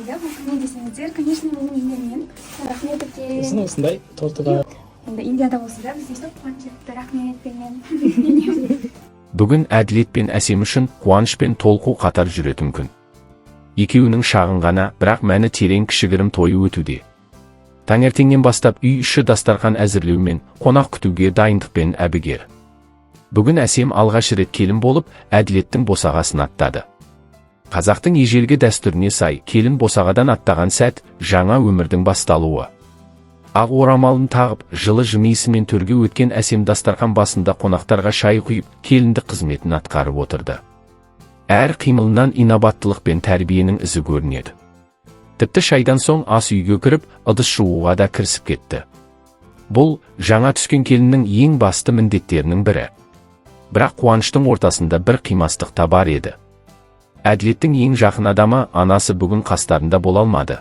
Келді. Бұл кімнен десеңіздер, конечно, менің енемнен. Рахмет үлкен. Сосын осындай торты бар. Енді Индияда болса да, бізді өстіп қуанып жетті. Рахмет менен. Бүгін Әділет пен Әсем үшін қуаныш пен толқу қатар жүретін күн. Екеуінің шағын ғана, бірақ мәні терең кішігірім тойы өтуде. Таңертеңнен бастап үй іші дастархан әзірлеумен, қонақ күтуге дайындықпен әбігер. Бүгін Әсем алғаш рет келін болып, Әділеттің босағасын аттады. Қазақтың ежелгі дәстүріне сай, келін босағадан аттаған сәт – жаңа өмірдің басталуы. Ақ орамалын тағып, жылы жымиысымен төрге өткен Әсем дастархан басында қонақтарға шай құйып, келіндік қызметін атқарып отырды. Әр қимылынан инабаттылық пен тәрбиенің ізі көрінеді. Тіпті шайдан соң ас үйге кіріп, ыдыс жууға да кірісіп кетті. Бұл – жаңа түскен келіннің ең басты міндеттерінің бірі. Бірақ қуаныштың ортасында бір қимастық та бар еді. Әділеттің ең жақын адамы, анасы бүгін қастарында бола алмады.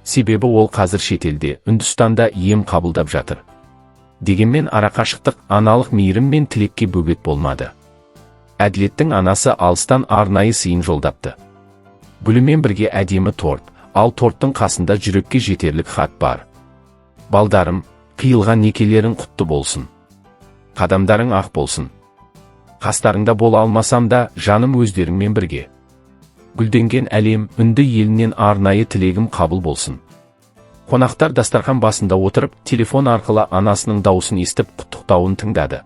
Себебі ол қазір шетелде, Үндістанда ем қабылдап жатыр. Дегенмен арақашықтық аналық мейірім мен тілекке бөгет болмады. Әділеттің анасы алыстан арнайы сыйын жолдапты. Гүлімен бірге әдемі торт, ал торттың қасында жүрекке жетерлік хат бар. «Балдарым, қиылған некелерің құтты болсын. Қадамдарың ақ болсын. Қастарыңда бола алмасам да, жаным өздеріңмен бірге. Гүлденген әлем, Үнді елінен арнайы тілегім қабыл болсын». Қонақтар дастархан басында отырып, телефон арқылы анасының даусын естіп, құттықтауын тыңдады.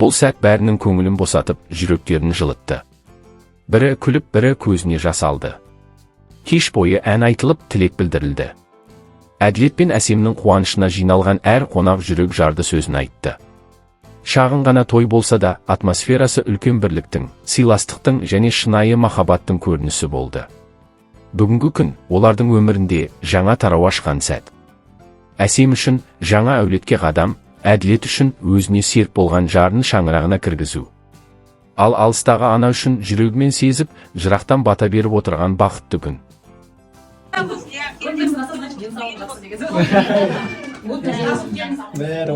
Бұл сәт бәрінің көңілін босатып, жүректерін жылытты. Бірі күліп, бірі көзіне жас алды. Кеш бойы ән айтылып, тілек білдірілді. Әділет пен Әсемнің қуанышына жиналған әр қонақ жүрек жарды сөзін айтты. Шағын ғана той болса да, атмосферасы үлкен бірліктің, сыйластықтың және шынайы махаббаттың көрінісі болды. Бүгінгі күн – олардың өмірінде жаңа тарау ашқан сәт. Әсем үшін жаңа әулетке қадам, Әділет үшін өзіне серік болған жарын шаңырағына кіргізу. Ал алыстағы ана үшін жүрегімен сезіп, жырақтан бата беріп отырған бақытты күн. Денсаулық жақсы деген. Бәрі.